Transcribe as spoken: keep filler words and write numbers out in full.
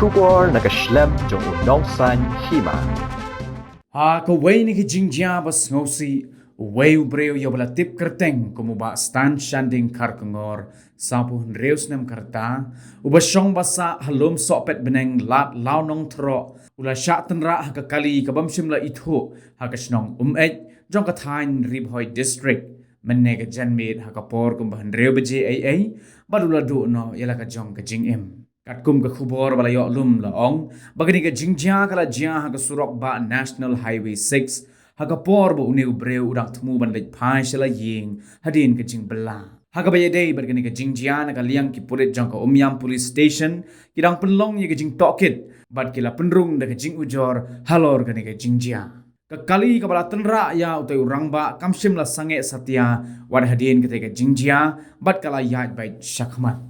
Khubor na ka shlem jong u Nongsaiñ Hima. Ha kawei na ki jingjia ba sngewsih, uwei u briew ïa uba la tip kyrteng kum u Bah Stan Shanding Kharkongor, sawphew hynriew snem ka rta, uba shong ba sah ha Lumsohpetbneng, Lad Lawnongthroh, u la shah tynrah ha ka kali ka bym shym la ithuh ha ka shnong Umeit jong ka thaiñ Ri Bhoi District mynne ka janmiet ha ka por kumba hynriew baje eiei, bad u la duh noh ïa la ka jong ka jingim. Katkum ka khubor ba la ïoh lum la ong ba kane ka jingjia ka la jia ha ka surok bah National Highway six, ha ka por ba une u briew u dang thmu ban leit phai sha la ïing hadien ka jingbylla. Ha kaba ïadei bad kane ka jingjia, na ka liang ki pulit jong ka Umiam Police Station ki dang pynlong ïa ka jingtohkit bad ki la pynrung da ka jingujor halor kane ka jingjia. Ka kali kaba la tynrah ïa utei u rangbah kam shym la sangeh satia wat hadien katei ka jingjia, bad ka la ïaid beit shakhmat.